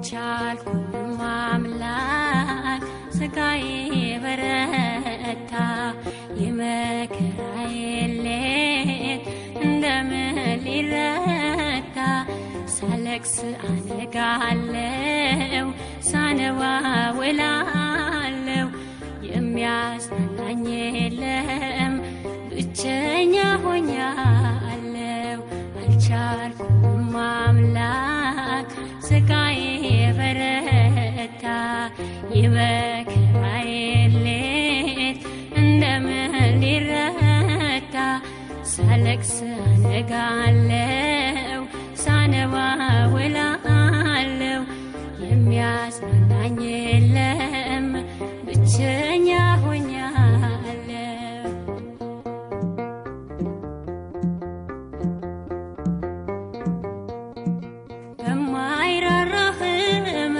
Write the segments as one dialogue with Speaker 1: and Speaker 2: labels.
Speaker 1: አልቻልኩም አምላክ ስቃዬ በረታ የመከራዬ ሌት እንደምን ሊረታ ሳለቅስ አነጋለው ሳነባ ውላለሁ የሚያጽናናኝ የለም ብቸኛ ሆኛለሁ። አልቻልኩም አምላክ ስቃዬ በረታ የመከራዬ ሌት እንደምን ሊረታ ሳለቅስ አነጋለው ሳነባ ውላለሁ የሚያጽናናኝ የለም ብቸኛ ሆኛለሁ። በማይራራ ሕመም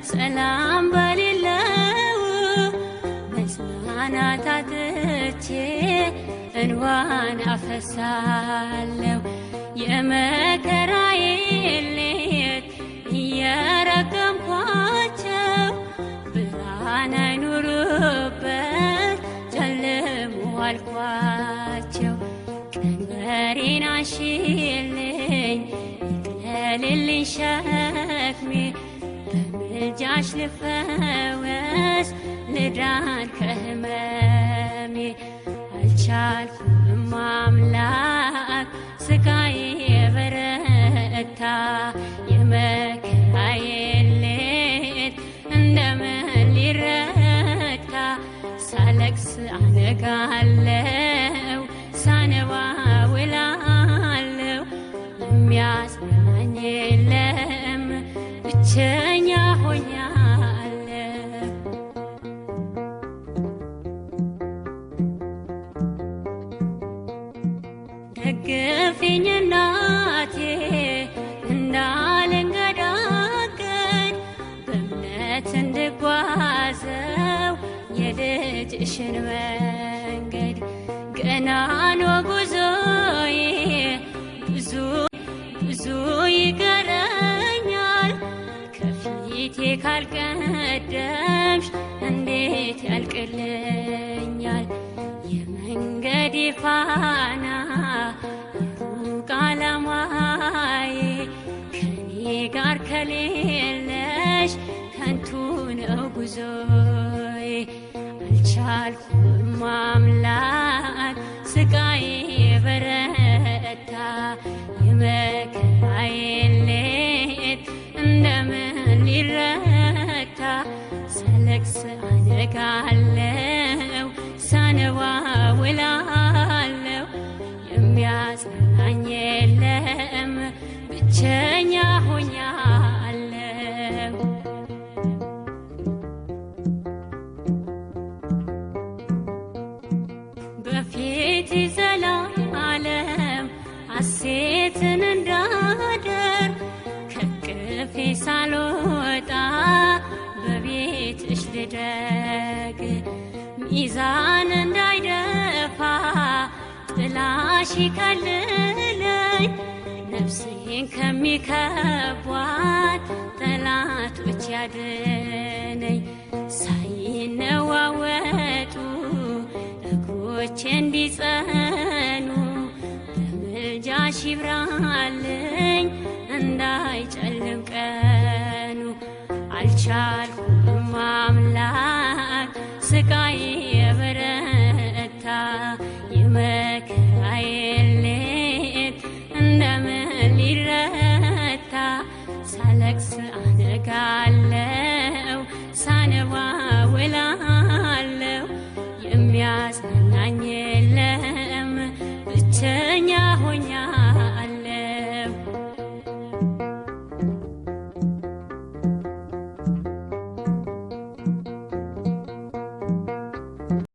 Speaker 1: ሰላም በሌለው መጽናናት አጥቼ እንባን አፈሳለሁ የመከራዬ ሌት እየረገምኳቸው ብርሃን አይኑርበት ጨልሞ አልኳቸው። ቀንበሬን አንሺልኝ ይቅለልልኝ ሸክሜ በምልጃሽ ልፈወስ ልዳን ከህመሜ። አልቻልኩም አምላክ ስቃዬ በረታ የመከራዬ ሌት እንደምን ሊረታ ሳለቅስ አነጋለው ሳነባ ውላለሁ የሚያጽናናኝ የለም ብቸኛ ሆኛለሁ። ደግፊኝ እናቴ እንዳልንገዳገድ በእምነት እንድጓዘው የልጅሽን መንገድ ገና ነው ጉዞዬ ብዙ ብዙ ይቀረኛል ከፊቴ ካልቀደምሽ እንዴት ያልቅልኛል? የመንገዴ ፋና የሩቅ ዓላማዬ ከኔ ጋር ከሌለሽ ከንቱ ነው ጉዞዬ። አልቻልኩም አምላክ ስቃዬ በረታ የመከራዬ ሌት እንደምን ሊረታ ሳለቅስ አነጋለው ሳነባ ውላለሁ የሚያጽናናኝ የለም ብቸኛ ሆኛለሁ። በፊት ዘላለም ሐሴትን እንዳደር ከቅፌ ሳልወጣ በቤትሽ ልደግ ሚዛን እንዳይደፋ ጥላሽ ይከልለኝ ነፍሴን ከሚከቧት ጠላቶች ያድነኝ ሳይነዋወጡ እግሮቼ እንዲጸኑ በምልጃሽ ይብራልኝ እንዳይጨልም ቀኑ። አልቻልኩም አምላክ ስቃዬ የበረታ የመከራዬ ሌት እንደምን ሊረታ ሳለቅስ አነጋለው